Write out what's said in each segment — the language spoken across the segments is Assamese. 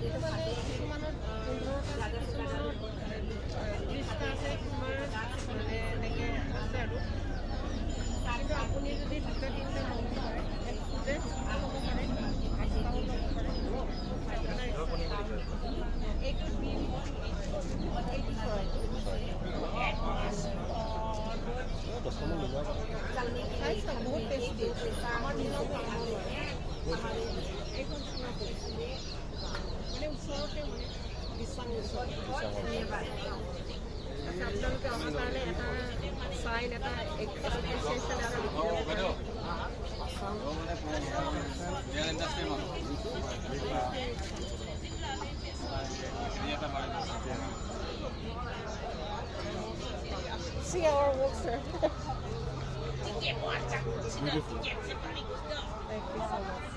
এইটো মানে কিছুমানত 15টা আছে, কিছুমানত 30টা আছে, কিছুমানত মানে এনেকৈ আছে আৰু। কিন্তু আপুনি যদি দুটা তিনিটা ল'ব পাৰে, এক খোজে ছটা ল'ব পাৰে, 8টাও ল'ব পাৰে, আপোনাৰ ইচ্ছা। এইটো বিল, এইটো চৰাইটো। খাই চাওক, বহুত টেষ্টি। আমাৰ দিনত খাব নোৱাৰে। এইখন সোণাপুৰ, মানে ওচৰতে, মানে দিচাং ওচৰত। আচ্ছা, আপোনালোকে অহাৰ কাৰণে এটা চাইন, এটা এপ্ৰিচিয়েশ্যন এটা লিখি ল'ব পাৰে। See our work, sir. Thank you so much.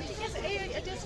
ঠিক আছে, এই এতিয়া।